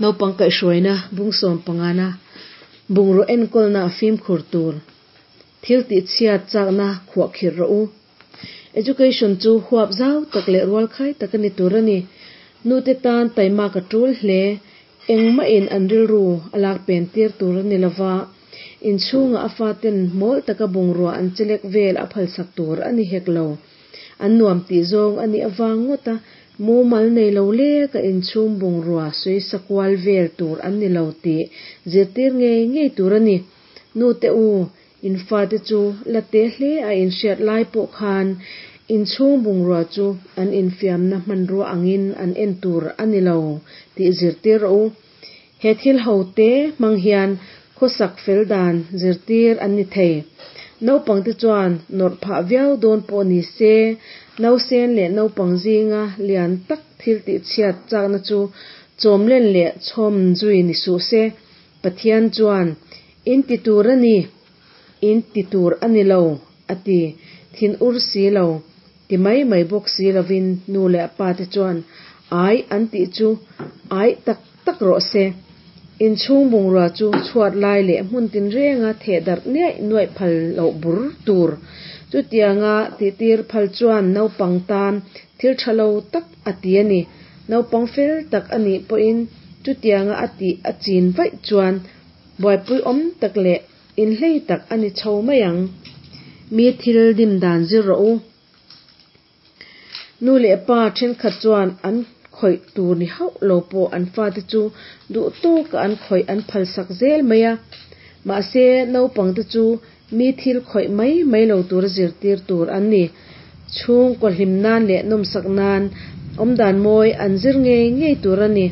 Naupang kaihhruaina bung sawmpangana bungraw enkawlna fimkhur tur thil tihchhiat chakna khuahkhirh rawh u. Education chu huap zau tak leh rualkhai tak a ni tur a ni. Nute tan taimak a tul hle. Engmahin an rilru a lak pen tir tur a ni lova, inchhungah a faten mawl taka bungrua an chelek vel a phalsak tur a ni hek lo. An nuam tih zawng a nih avang ngawt a, mumal nei lo lek a inchhung bungrua sawisa kual vel tur an ni lo tih zirtir ngei ngei tur a ni. Nute u, in fate chu la te hle a inhriat lai pawh khan inchhung bungrua chu an infiamna hmanrua angin an en tur a ni lo tih zirtir rawh u. He thil ho te hmang hian khawsak fel dan zirtir an ni thei. Naupangte chuan nawrh phah viau dawn pawh ni se, nausen leh naupang zinga lian tak thil tihchhiat chakna chu chawmlen leh chhawm zui ni suh se. Pathian chuan, In ti tur a ni, in ti tur a ni lo, a ti. Thin ur si lo, ti mai mai bawk si lovin nu leh pa te chuan ai an tih chu ai tak tak rawh se. Inchhung bungrua chu chhuat lai leh hmun tinrenga theh darh nuaih nuaih phal loh bur tur. Chutianga tihtir phal chuan naupang tan thil tha lo tak a ti a ni. Naupang fel tak a nih pawhin chutianga a tih a chin vaih chuan buaipui awm tak leh inhlei tak a ni chho mai ang. Mi thil dim dan zir rawh u. Nu leh pa thenkhat chuan an khawih tur ni hauh lo pawh an fate chu duh tawka an khawih an phalsak zel mai a. Mahse, naupangte chu mi thil khawih mai mai lo tura zirtir tur an ni. Chhungkaw hlim nan leh nawmsak nan awmdan mawi an zir ngei ngei tur a ni.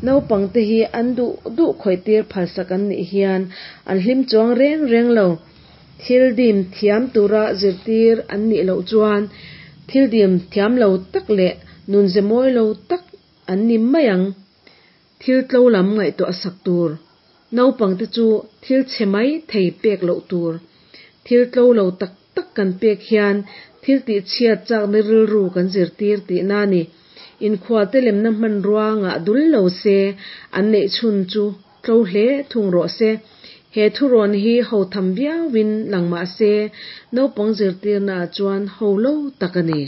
Naupangte hi an duh duh khawihtir phalsak an nih hian an hlim chuang reng reng lo. Thil dim thiam tura zirtir an nih loh chuan thil dim thiam lo tak leh nunze mawi lo tak an ni mai ang. Thil tlo lam ngaihtuah sak tur. Naupangte chu thil chhe mai thei pek loh tur. Thil tlo lo tak tak kan pek hian thil tihchhiat chakna rilru kan zirtir tihna a ni. Inkhualte lemna hmanrua ngah dul lo se, an neih chhun chu tlo hle thung rawh se. He thurawn hi ho tham viauin lang mah se, naupang zirtirnaah chuan ho lo tak a ni.